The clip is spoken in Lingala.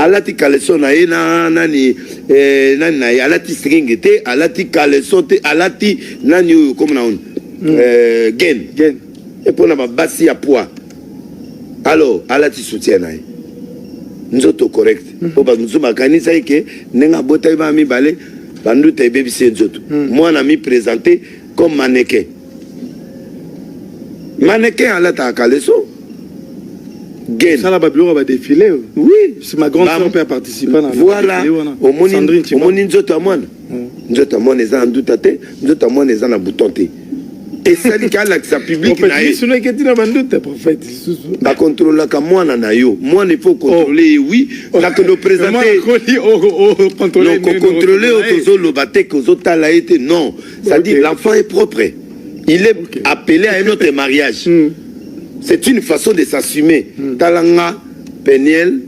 Alati caleçon na ye na nani, nani na ye, alati string te, alati caleçon te, alati nani oyo comme na oni gaine. Gaine. E mpona babasi ya poids. Alors alati soutien na ye, nzoto correct, mpo bato mosusu bakanisaki ke ndenge abotaki bana mibale, banduta ebebisi ye nzoto. Mwana mi présente comme mannequin. Mannequin alataka caleçon, gaine. Sala babiloko ya badéfilé. Oui. C'est ma grande sœur mpe aparticipa na Voilà. défilé wana. Omoni Sandrine Tshibala. Omoni nzoto ya mwana. Nzoto ya mwana eza na nduta te, nzoto ya mwana eza na bouton te. Esaliki alakisa public na ye. Misu eketi na banduta, prophète, lisusu. Bakontrolaka mwana na yo. Mwana, il faut contrôler ye, oui, nakende oprésente. Non, kocontrôle oyo tozoloba te ke ozotala ye te, non. C'est-à-dire l'enfant est propre, il est appelé à un autre mariage. C'est une façon de s'assumer. Tala nga Peniel.